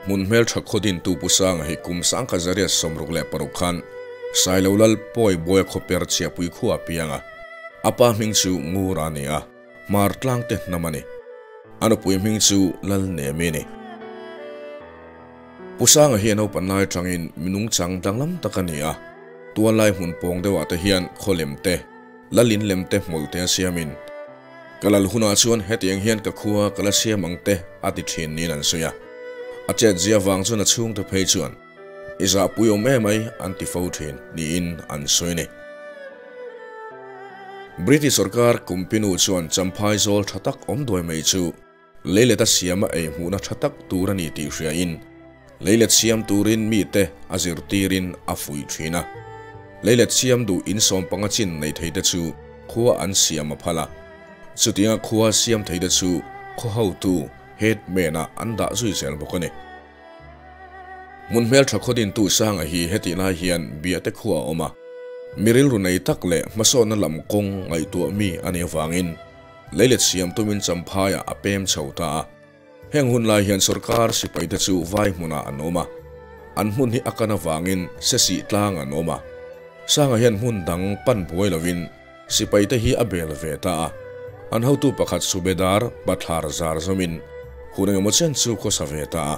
Hmun hmeltha khawdintu Pu Sanga hi kum 1966 khan Sailo Lal Pawi Bawia khawper Chiahpui khua a piang a. A pa hming chu Ngura a ni a, Hmar tlangte hnam a ni. A nupui hming chu Lal Nemi a ni. Pu Sanga hi a naupan lai atangin minung chang danglam tak a ni a, tuallai hmun pawng deuhah te hian khaw lem te, Lalin lem te hmawlh te a siamin, Ka lal hunah chuan hetiang hian ka khua ka la siam ang te a ti thin niin an sawi a. A chet zia vang chuan a chhungte phei chuan, I zahpui awm emai an ti fo thin niin an sawi a ni. British sorkar kumpinu chuan Champhai zawl tha tak awm duai mai chu leilet a siama ei hmuhna tha tak tur a ni tih hriain leilet siam turin mite a zirtirin a fuih thin a. Leilet siam duh insawm panga chin nei theite chu khua an siam a phal a. Chutianga khua siam theite chu khaw hotu, headman-ah an dah zui zel bawk a ni. Hmun hmeltha khawdintu Sanga hi hetih lai hian Biate khua a awm a. Mi rilru nei tak leh hmasawnna lam kawng ngaihtuah mi a nih avangin leilet siam tumin Champhaiah a pem chho ta a. Heng hun lai hian sorkar sipaite chu vai hmunah an awm a. An hmun hi a kan avangin Sesih tlang an awm a. Sanga hian hmun dang pan buai lovin Sipaite hi a bel ve ta a, an hotu pakhat Subedar Bathlar zar zawmin hun engemaw chen chu khawsa ve ta a.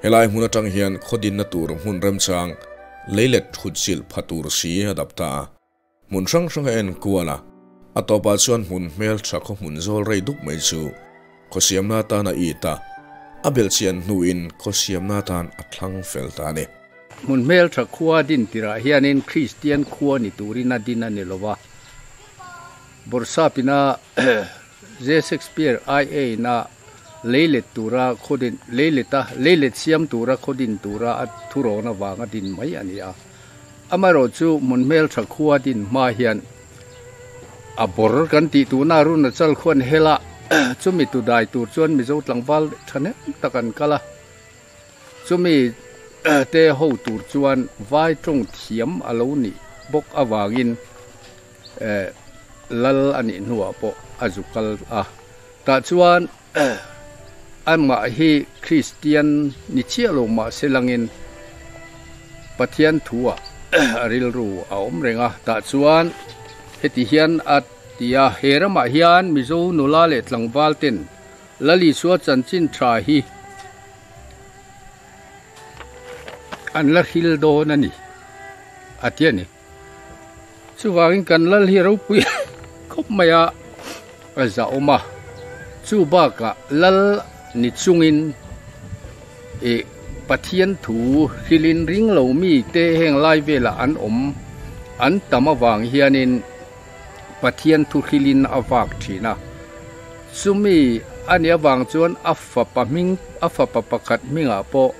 Helai hmun atang hian khaw dinna tur hmun remchang leilet thut chilh pha tur si a dap ta a. Hmun hrang hrang a en kual a, a tawpah chuan hmun hmeltha khaw hmun zawl rei dup mai chu khaw siamna atan a it a, a belhchian hnuin khaw siamna atan a thlang fel ta a ni. Hmun hmeltha khua din tirah hianin Kristian khua ni turin a din a ni lo va. Bawrhsapina J. Shakespeare IA ina leilet tura khaw din leileta leilet siam tura khaw din tura a thurawn avanga din mai a ni a. Amaherawhchu hmun hmeltha khua din hma hian a bawr kan tih tuna Arunachal khuan hela chumi tudai tur chuan Mizo tlangval thahnem tak an kal a. Chumi te ho tur chuan vai tawng thiam a lo nih bawk avangin lal a nih hnuah pawh a zu kal a. Tah chuan amah hi Kristian ni chiah lo mah se langin Pathian thuah a rilru a awm reng a. Tah chuan heti hian a ti a, He ramah hian Mizo nula leh tlangval ten Lal Isua chanchin tha hi an la hril dawn a ni, a ti a ni. Chuvangin kan lal hi ropui khawp mai a, a zahawm a. Chu bakah lal ni chungin ih Pathian thu hrilin ring lo mite heng lai velah an awm an tam avang hianin Pathian thu hrilin a vak thin a. Chumi a nih avang chuan a fapa hming a fapa pakhat hmingah pawh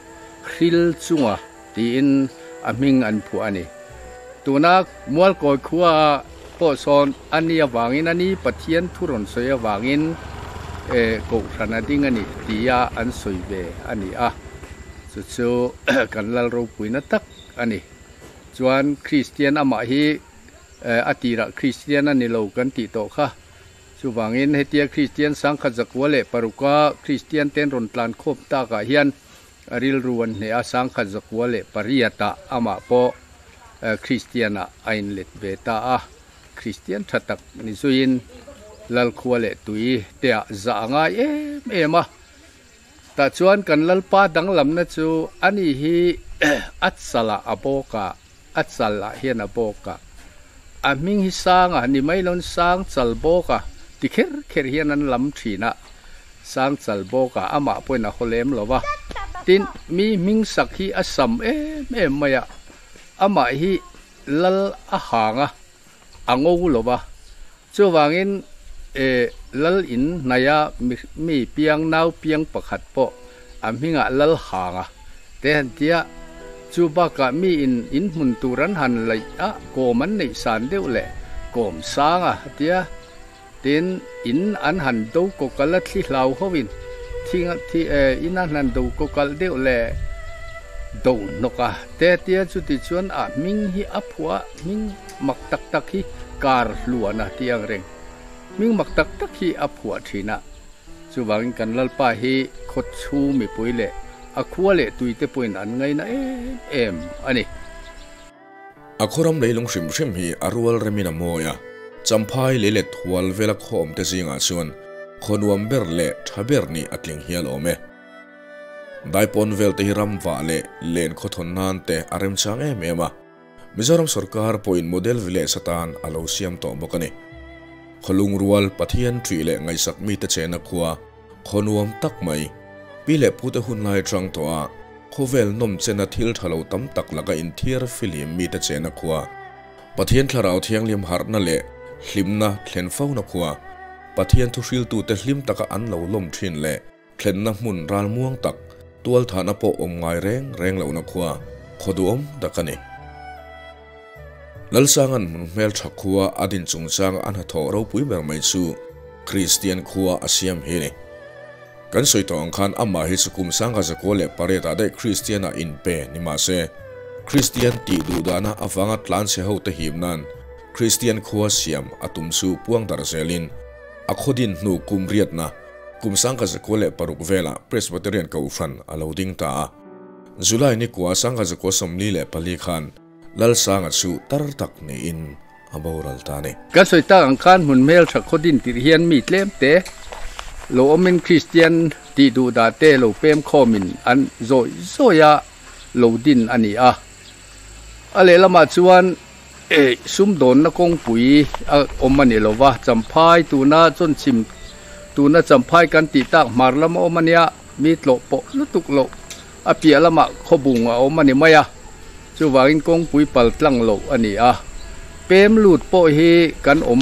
Hril chunga tiin a hming an phuah a ni. Tuna Mualkawi khua pawh sawn a ni avangin a ni Pathian thu rawn sawi avangin Kohhran a ding a ni tia an sawi ve a ni a. Chu chu kan lal ropuina tak a ni. Chuan Kristian amah hi a tirah Kristian a ni lo kan tih tawh kha. Chuvangin hetia Kristian 1906a Kristian ten rawn tlan khawp takah hian a rilru an hneh a, 1908ah amah pawh Kristianah a inlet ve ta a. Kristian tha tak ni zuiin Lalkhua leh Tui teah zah a ngai em em a. Tah chuan kan Lalpa danglamna chu ani hi a chalah a bawk a. A chal ah hian a bawk a, a hming hi sang a ni mai loin sang chal bawk a ti kher kher hian an lam thin a, sang chal bawk a amah pawhin a haw lem lo va, tin mi hming sak hi a sam em em mai a, amah hi lal a hang a, a ngo lo va, chuvangin eh lal in hnaia mi piang nau piang pakhat pawh a hmingah lal hang a te han ti a, chu bakah mi in in hmun tur an han laih a, kawm an neih san deuh leh kawm sang a ti a, tin in an han do kawkal a thli hlau ho in thing thi eh in an han do kawkal deuh leh do hnawk a te a ti a, chuti chuan a hming hi a phuah hming mak tak tak hi kar hluan a ti ang reng hming mak tak tak hi a phuah thin a. Chuvangin kan Lalpa hi khawchhung mipui leh A khua leh tui te pawhin an ngaina em em a ni. A khawram leilung hrim hrim hi a rual remin a mawi a, Champhai leilet hual vela khaw awmte zingah chuan khaw nuam ber leh tha ber nih a tling hial awm e. Daipawn vel te hi ram vah leh len khawthawn nan te a remchang em em a, Mizoram sorkar pawhin model village atan a lo siam tawh bawk a ni. Khawlung rual Pathian ṭih leh ngaihsak mite chena khua, Khaw nuam tak mai. Pi leh pute hun lai atang tawh a, khawvel nawm chena thil tha lo tam tak laka inthiar filim mite chena khua, Pathian thlarau thianghlim harhna leh hlimna thlen fona khua, Pathian thuhriltute hlim taka an lo lawm thin leh thlenna hmun ralmuang tak, tualthahna pawh awm ngai reng reng lohna khua, khaw duhawm tak a ni. Lalsanga'n hmun hmeltha khua a din chungchanga a hnathawh ropui ber mai chu Kristian khua a siam hi a ni. Kan sawi tawh ang khan amah hi chu kum sangha zakua leh pariat ah daih Kristian ah inpe ni mah se, Kristian tih duh dahna avanga tlanchhe ho te him nan Kristian khua siam a tum chu puang darh zelin a khaw din hnu kum riatna kum 1906 velah Presbyterian Kohhran a lo ding ta a. July ni kua 1944 khan Lalsanga chu tar tak niin a boral ta a ni. Kan sawi tak ang khan hmun hmeltha khaw din tirh hian mi tlem te lo awmin Kristian tih duh dah te lo pem khawmin an zawi zawi a lo din a ni a. A lehlamah chuan sumdawnna kawngpui a awm a ni lo va, Champhai tuna chawnchhim tuna Champhai kan tih tak hmar lam a awm a nia, mi tlawh pawh lutuk loh a piah lamah khawbung a awm a ni mai a, chuvangin kawngpui pal tlang loh a ni a. Pem lut pawh hi kan awm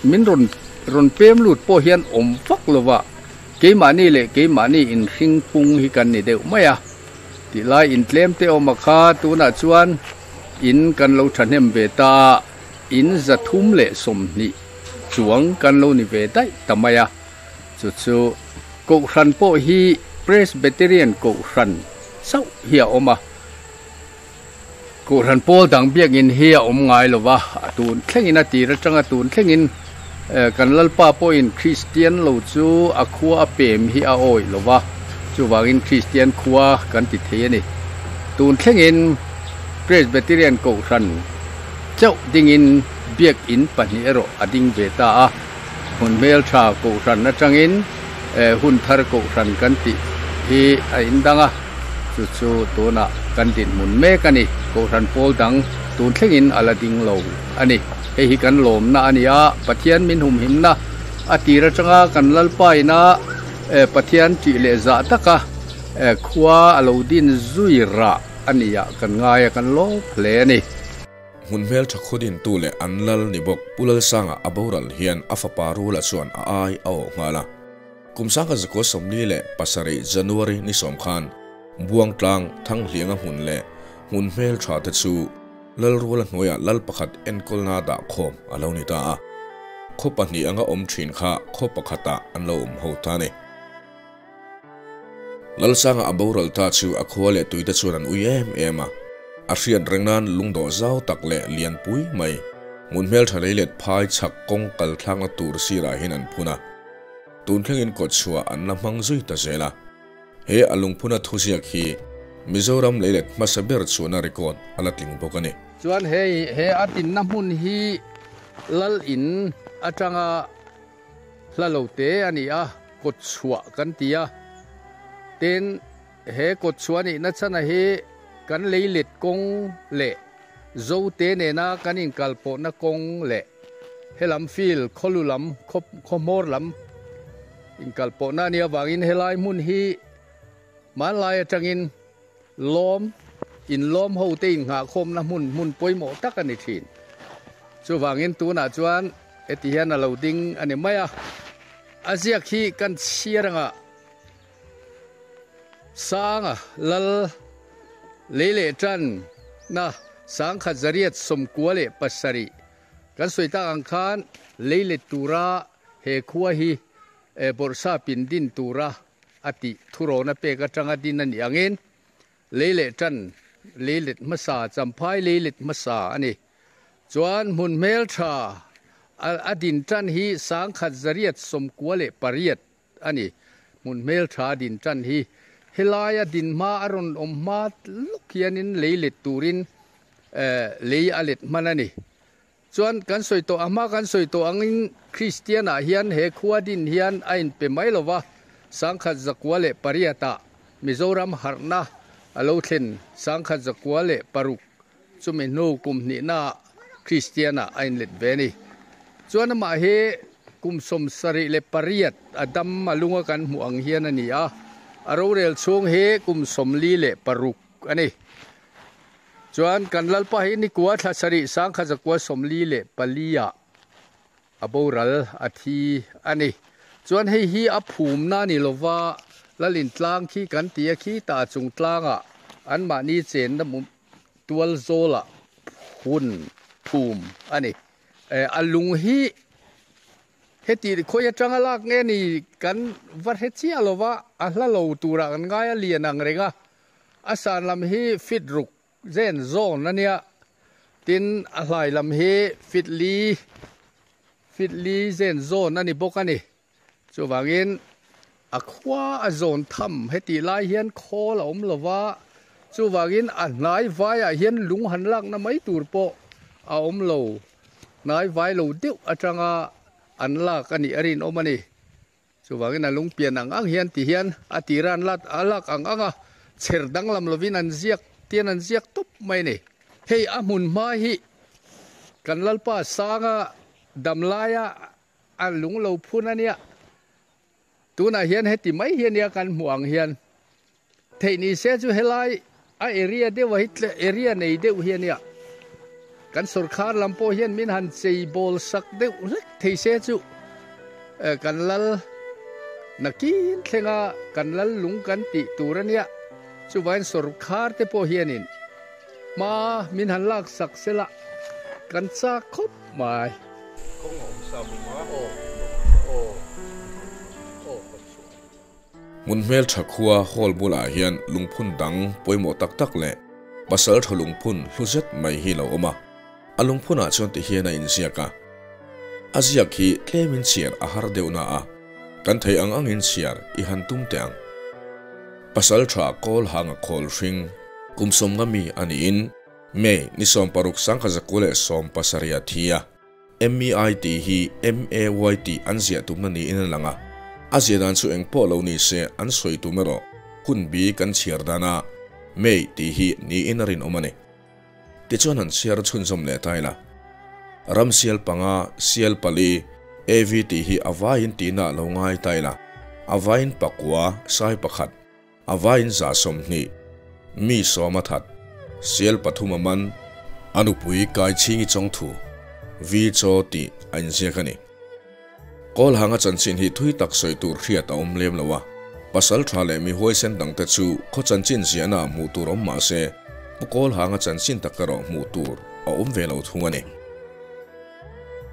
min rawn rawn pem lut pawh hian awm vak lo va, keimahni leh keimahni inhring pung hi kan ni deuh mai a. Tih lai in tlem te awm a kha tunah chuan in kan lo thahnem ve ta a, in 320 chuang kan lo ni ve daih ta mai a. Chu chu Kohhran pawh hi Presbyterian Kohhran chauh hi a awm a, Kohhran pawl dang biakinn hi a awm ngai lo va, a tun thlengin a tir atanga tun thlengin kan Lalpa pawhin Kristian lo chu a khua a pem hi a awih lo va, chuvangin Kristian khua kan ti thei a ni. Tun thlengin Presbyterian Kohhran chauh dingin biakinn pahnih erawh a ding ve ta a. Hmun hmeltha kohhran atangin hun thar kohhran kan tih hi a indang a, chu chu tunah kan dinhmun mek a ni. Kohhran pawl dang tun thlengin a la ding lo a ni. Hei hi kan lawmna a ni a, Pathian min humhimna a tir atanga kan Lalpa ina Pathian tih leh zah taka khua a lo din zui rah a ni ah kan ngai a, kan lawm hle a ni. Hmun hmeltha khaw dintu leh an lal ni bawk Pu Lalsanga a boral hian a fapa Rula chuan a ai a awh nghal a. Kum 1977 January ni sawm khan Buangtlang Thanghlianga hmun leh hmun hmeltha te chu Lalruala hnuaiah lal pakhat enkawlna dah khawm a lo ni ta a. Khaw pahnih anga awm thin kha khaw pakhatah an lo awm ho ta a ni. Lalsanga a boral ta chu a khua leh tuite chuan an ui em em a, a hriat reng nan lungdawh zau tak leh lian pui mai, hmun hmeltha lei let phai chhak kawng kal thlakna tur sirah hian an phun a. Tun thlengin kawtchhuah an la hmang zui ta zel a. He a lungphuna thuziak hi Mizoram leilet hmasa ber chhuahna record a la tling bawk a ni. Chuan hei he a tinna hmun hi Lal in atanga Hla lo te a ni a, kawt chhuah kan ti a. Tin, he kawt chhuah nihna chhana hi kan leilet kawng leh Zote nena kan inkalpawhna kawng leh helam field khawlu lam, khaw hmawr lam inkalpawhna a nih avangin helai hmun hi hmanlai atangin Lawm, inlawm hote innghahkhawmna hmun hmun pawimawh tak a ni thin. Chuvangin tunah chuan heti hian a lo ding a ni mai a. A ziak hi kan chhiar anga Sanga Lal lei leh tan na 1997 kan sawi tak ang khan lei let tura he khua hi bawrhsa pin din tura a tih thurawna pek atanga din a nih angin lei leh tan lei let hmasa Champhai lei let hmasa a ni. Chuan hmun hmeltha a din tan hi 1998 a ni. Hmun hmeltha a din tan hi. Helaia din hma a rawn awm hma lawk hianin lei let turin lei a let hman a ni. Chuan kan sawi tawh a hma kan sawi tawh angin Kristian ah hian he khua din hian a inpe mai lo va, 1908 ah Mizoram harhna a lo thlen 1906 chumi hnu kum hnihna ah Kristian ah a inlet ve a ni. Chuan amah hi kum 78 a dam a lunga kan hmuh ang hian a ni a, a rorel chhung hi kum 46 a ni. Chuan kan Lalpa hi nikua thla sarih 1994 ah a boral a thi a ni. Chuan hei hi a phumna a ni lova, Lalin tlang khi kan ti a khi tah chung tlangah anmahni chenna tual zawlah hun phum a ni. A lung hi heti khawi atanga lak nge ni kan va hre chiah lova, a hla lo turah kan ngai a lian ang reng a, a san lam hi feet ruk zen zawn a nia, tin a hlai lam hi feet li feet li zen zawn a ni bawk a ni. Chuvangin a khua a zawn tham hetih lai hian khawl a awm lo va, chuvangin a hnai vaiah hian lung han lakna mai tur pawh a awm lo, hnai vai lo deuh atanga an lak a nih a rinawm a ni. Chuvangin a lung pian ang ang hian ti hian a tira an lat a lak ang ang a, chher danglam lovin an ziak tian an ziak tawp mai a ni. Hei a hmun hma hi kan Lalpa Sanga damlaia A lung lo phun a nia. Tunah hian heti mai hi a nia kan hmuh ang hian theih ni se chu helai a area deuh a hi area nei deuh hi a nia. Kan sorkar lam pawh hian min han chei bawl sak deuh hlek thei se chu kan lal nakin thlenga kan lal lung kan tih tur a nia. Chuvangin sorkar te pawh hianin hma min han lak sak sela kan chak khawp mai. Hmun hmeltha khua hall bulah hian lungphun dang pawimawh tak tak leh pasal tha lungphun hlu zet mai hi lo awm a, a lungphunah chuan ti hian a inziak a, a ziak hi tlemin chhiar a har deuh na a, kan thei ang angin chhiar i han tum teh ang. Pasal tha kawl hanga khawl hring kum sawmnga mi a niin May ni 16 17 a thi a, MEI tih hi MAY tih an ziah tumna niin a lang a, a ziah dan chu eng pawh lo ni se an sawi tum erawh hun bi kan chhiar dana May tih hi niin a rinawm a ni. Tichuan han chhiar chhunzawm leh ta ila. Ram sial panga, sial pali, AV tih hi a vaiin tihna lo ngai ta ila, a vaiin pakua, sai pakhat, A vaiin 120, mi sawm a that, sial pathum a man, a nupui kai chhingi chawng thu, vi chaw tih a inziak a ni. Kawlhanga chanchin hi thui tak sawi tur hriat a awm lem lo a, pasal tha leh mi huaisen dangte chu khaw chanchin ziahna ah hmuh tur awm mah se, Pu Kawlhanga chanchin tak erawh hmuh tur a awm ve lo thung a ni.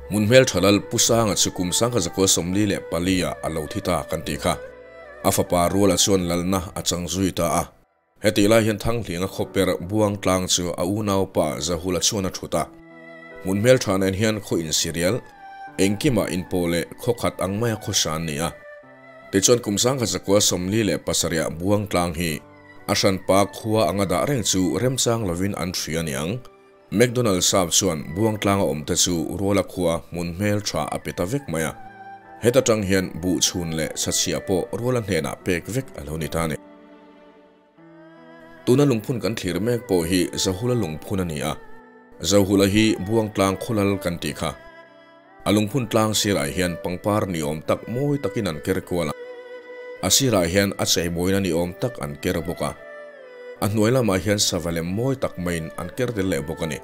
Hmun hmeltha lal Pu Sanga chu kum 1944 ah a lo thi ta kan tih kha. A fapa Ruala chuan lalna a chang zui ta a. Hetih lai hian Thanghlianga khawper Buang tlang chu a unaupa Zahula chuan a thut a. Hmun hmeltha nen hian khaw insirial, engkimah inpawh leh khaw khat ang maia khawsa an ni a. Tichuan kum 1947 ah Buang tlang hi a hranpa khua anga dah reng chu remchang lovin an hria niang. McDonald sap chuan Buangtlanga awmte chu Ruala khua hmun hmeltha a pe ta vek mai a. Heta tang hian buh chhun leh sachhiah pawh Ruala hnenah pek vek a lo ni ta a ni. Tuna lungphun kan thlir mek pawh hi Zahula lungphun a ni a. Zahula hi Buangtlang khawlal kan tih kha. A lungphun tlang sirah hian pangpar ni awm tak mawi takin an ker kual a. A sirah hian a cheimawina ni awm tak an ker bawk a. A hnuai lamah hian sava lem mawi tak maiin an ker tel leh bawk a ni.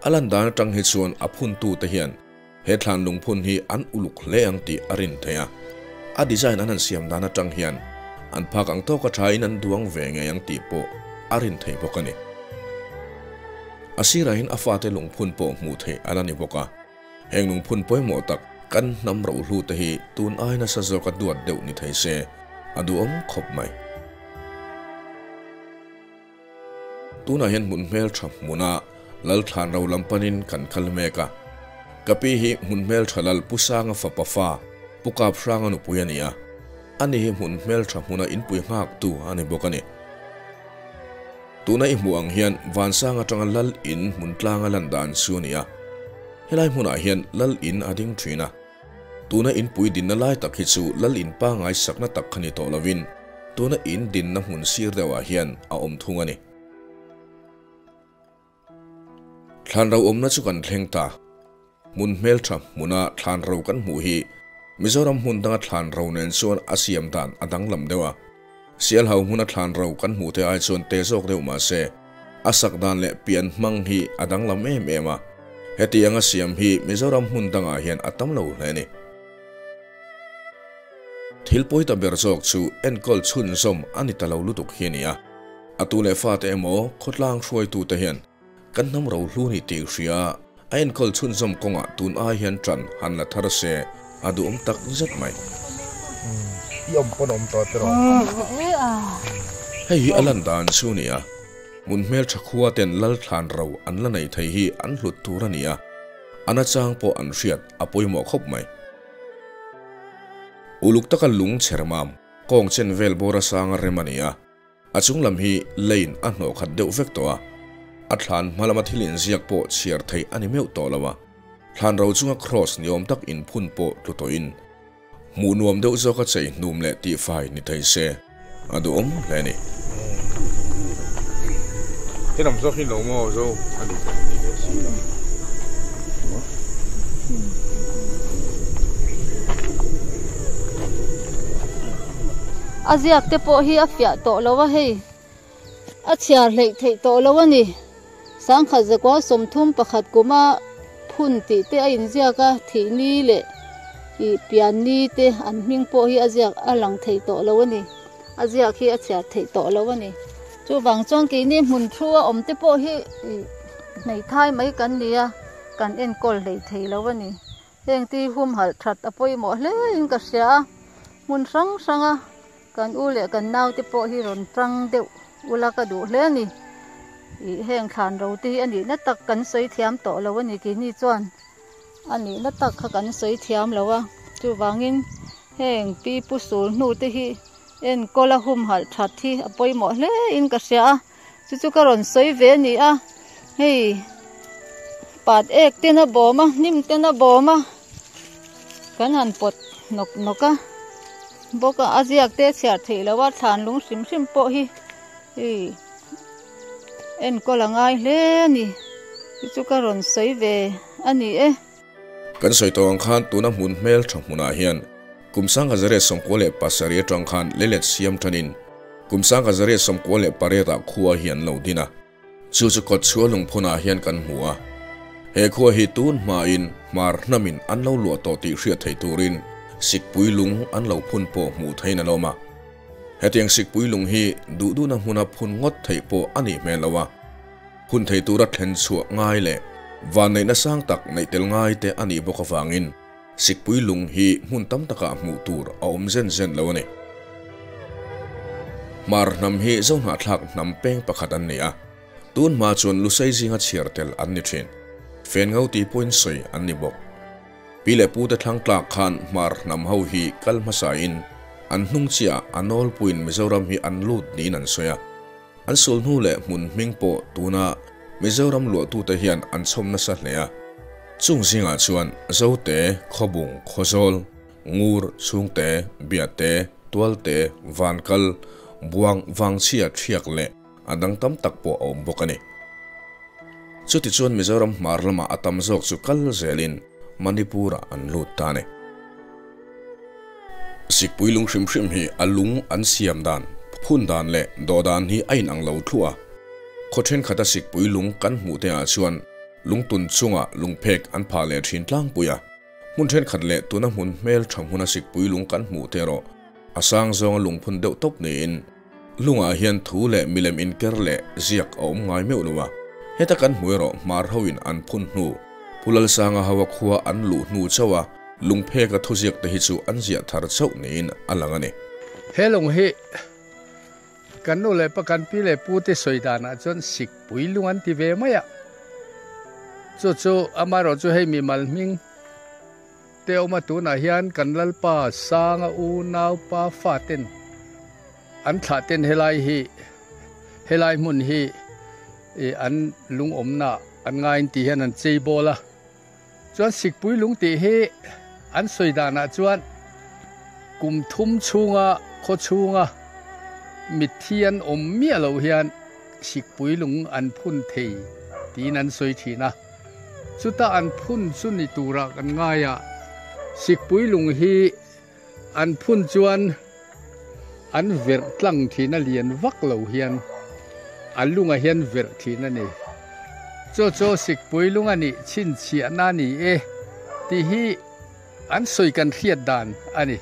A lan dan atang hi chuan a phuntute hian he thlan lungphun hi an uluk hle ang tih a rin theih a. A design an han siam dan atang hian an phak ang tawka thain an duang ve ngei ang tih pawh a rin theih bawk a ni. A sirahin a fate lungphun pawh hmuh theih a la ni bawk a, heng lungphun pawimawh tak kan hnam rohlu te hi tun ai nasa zawka duat deuh ni thei se a duhawm khawp mai. Tunah hian hmun hmeltha hmuna Lalthlan ro lam panin kan kal mek a, ka pi hi hmun hmeltha Lal Pu Sanga fapa fa Pu Kap Hranga nupui a ni a. Ani hi hmun hmeltha hmuna inpui nghaktu a ni bawk a ni. Tuna i hmuh ang hian Vansang atanga Lal In hmun tlanga lan dan chu a ni a. Helai hmunah hian Lal In a ding thin a. Tuna inpui dinna lai tak hi chu Lal In pangngai sakna tak kha ni tawh lovin tuna in dinna hmun sir deuhah hian a awm thung a ni. Thlan ro awmna chu kan thleng ta. Hmun hmeltha hmuna thlan ro kan hmuh hi Mizoram hmun danga thlan ro nen chuan a siam dan a danglam deuh a. Sialhau hmuna thlan ro kan hmuh te ai chuan te zawk deuh mah se, a sak dan leh pian hmang hi a danglam em em a. Hetiang a siam hi Mizoram hmun dangah hian a tam lo hle a ni. Thil pawi ta ber zawk chu enkawl chhunzawm a ni ta lo lutuk hi a ni a. A tu leh fate emaw khawtlang hruaitute hian kan hnam rohlu ni tih hria a enkawl chhunzawm kawngah tun ai hian ṭan han la thar se a duhawm tak zet mai. Hei hi a lan dan chu a ni a, hmun hmelṭha khua ten Lalthlan ro an la nei thei hi an hlut tur a ni a, a nachang pawh an hriat a pawimawh khawp mai. Uluk taka lung chher mam, kawng chen vel bawr a sang a rem a ni a, a chung lam hi lane a hnawh khat deuh vek tawh a, a thlan hma lama thil inziak pawh chhiar theih a ni meuh tawh lo a, thlan ro chunga cross ni awm tak inphun pawh tlu tawhin hmuh nuam deuh zawka chei hnum leh tihfai ni thei se a duhawm hle a ni. Helam zawk hi lo maw zo a ni ni leh si lo. A ziak te pawh hi a fiah tawh lo a hei a chhiar hleih theih tawh lo a ni. Sangkhat zakua 31 kuma phun tih te a inziak a, thih ni leh ih pian ni te an hming pawh hi a ziak a lang thei tawh lo a ni. A ziak hi a chhiar theih tawh lo a ni. Chuvang chuan keini hmun thu a awm te pawh hi ih hmeithai mai kan ni a, kan enkawl hlei thei lo a ni. Heng ti humhalh that a pawimawh hle in ka hria a, hmun hrang hrang a kan u leh kan nau te pawh hi rawn tang deuh ula ka duh hle a ni. Ih heng thlan ro te hi a nihna tak kan sawi thiam tawh lo a ni keini chuan a nihna tak kha kan sawi thiam lo a, chuvangin heng pi pu sul hnu te hi enkawl a humhalh that hi a pawimawh hle in ka hria a. Chu chu ka rawn sawi ve a ni a, hei pat ek ten a bawm a, hnim ten a bawm a, kan han pawt nawk nawk a, bawk a, a ziak te a chhiar theih loh a, thlan lung hrim hrim pawh hi hei enkawl a ngai hle a ni, chu chu ka rawn sawi ve a ni e. Kan sawi tawh ang khan tuna hmun hmel tha hmunah hian kum 1997 atang khan leilet siam tanin kum 1998 ah khua hi an lo din a. Chu chu kawtchhuah lungphunah hian kan hmu a. He khua hi tun hmain hmar hnamin an lo luah tawh tih hriat theih turin sikpui lung an lo phun pawh hmuh theihin an awm a. Hetiang sikpui lung hi duh duhna hmuna phun ngawt theih pawh a nih hmel lo a. Hun thei tura thlen chhuah ngai leh vanneihna sang tak neih tel ngai te a nih bawk avangin Sikpui lung hi hmun tam takah hmuh tur a awm zen zen lo a ni. Hmar hnam hi Zohnahthlak hnam peng pakhat an ni a, tun hma chuan Lusei zinga chhiar tel an ni thin. Fen ngo tih pawhin sawi an ni bawk. Pi leh pute thlang tlak khan Hmar hnam ho hi kal hmasain an hnung chiah a nawlpuiin Mizoram hi an lut niin an sawi a. An sulhnu leh hmun hming pawh tuna Mizoram luahtute hian an chhawm nasa hle a. Chung zingah chuan Zote, Khawbung, Khawzawl, Ngur, Chhungte, Biate, Tualte, Vankal, Buang, Vangchhia, Thiak leh a dang tam tak pawh a awm bawk a ni. Chutichuan Mizoram hmar lamah a tam zawk chu kal zelin Manipur-ah an lut ta a ni. Sikpui lung hrim hrim hi a lung an siam dan, phun dan leh dawh dan hi a inang lo thluah a. Khaw thenkhat a sikpui lung kan hmuh te ah chuan lungtun chungah lungphek an phah leh thin tlangpui a. Hmun thenkhat leh tuna hmun hmel tha hmuna sikpui lung kan hmuh te erawh a sang zawnga lungphun deuh tawp niin lungah hian thu leh milem inker leh ziak a awm ngai meuh lo a. Heta kan hmuh erawh hmar hoin an phun hnu, Pu Lalsanga hoa khua an luh hnu chauh a lungpheka thuziak te hi chu an ziah thar chauh niin a lang a ni. He lung hi kan nu leh pa kan pi leh pu te sawi danah chuan sikpui lung an ti ve mai a, chu chu amaherawhchu hei mimal hming. te awm a tunah hian kan Lalpa Sanga unaupa faten an thlah ten helai hi helai hmun hi ih an lungawmna an ngaiin tih hian an chei bawl a chuan Sikpui lung tih hi an sawi danah chuan kum thum chhunga khaw chhunga mitthi an awm miah loh hian Sikpui lung an phun thei tiin an sawi thin a. Chuta an phun chu ni turah kan ngai a, Sikpui lung hi an phun chuan an verh tlang thin a lian vak lo hian a lungah hian verh thin a ni. Chaw chaw Sikpui lung a nih chhinchhiahna a ni e tih hi an sawi kan hriat dan a ni.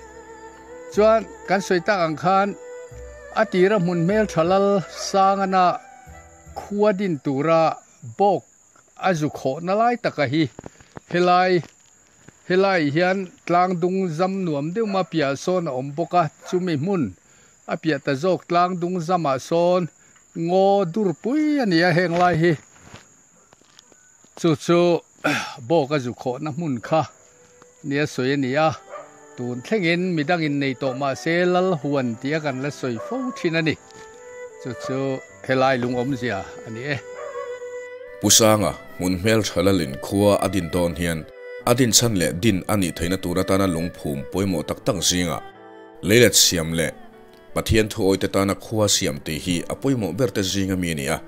Chuan kan sawi tak ang khan a tira hmun hmeltha lal sangana khua din tura bawk A zu khawhna lai taka hi helai helai hian tlang dung zam nuam deuh ma piah sawn a awm bawk a, chumi hmun a piah ta zawk tlang dung zamah sawn ngaw dur pui a ni a heng lai hi chu chu bawk a zu khawhna hmun kha nia sawi a ni a, tun thlengin midangin nei tawh mahse lal huan tia kan la sawi fo thin a ni chu chu helai lungawmzia a ni e. Pu Sanga, hmun hmel tha lalin khua a din dawn hian a din chhan leh din a nih theihna tur atana lungphum pawimawh tak tak zingah leilet siam leh Pathian thuawite tana khua siam tih hi a pawimawh ber te zinga mi a ni a.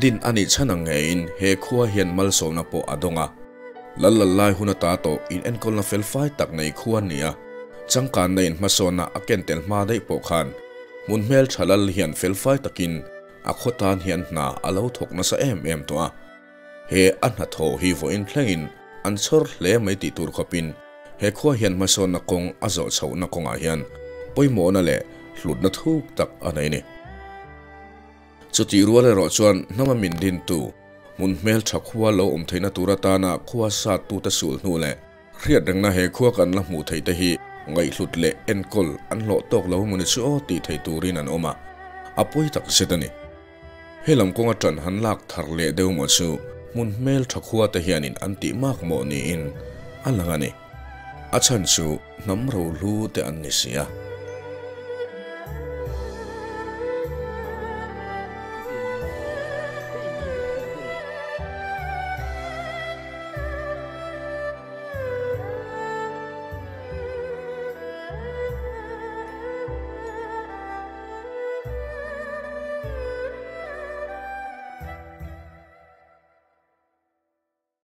Din a nih chhan ang ngeiin he khua hian malsawmna pawh a dawng a. Lal lal lai hun ata tawh in enkawlna felfai tak nei khua a ni a, changkanna in hmasawnna a ken tel hma daih pawh khan hmun hmel tha lal hian felfai takin A khaw tan hian hna a lo thawk nasa em em tawh a, he a hnathawh hi vawiin thlengin an chhawr hle mai tih tur khawpin he khua hian hmasawnna kawng a zawh chhohna kawngah hian pawimawhna leh hlutna thuk tak a nei ni. Chutih rual erawh chuan hnama min dintu, hmun hmeltha khua lo awm theihna tur atana khua sattute sul hnu leh Hriat rengna he khua kan la hmuh theih te hi ngaihhlut leh enkawl an hlawh tawk lo mawni chu aw tih theih turin an awm a, a pawi tak zet a ni. He lam kawnga ṭan han lak thar leh deuh maw chu hmun hmel ṭha khua te hianin an tih mak mawh niin a lang a ni. A chhan chu hnam rohlu te an ni si a.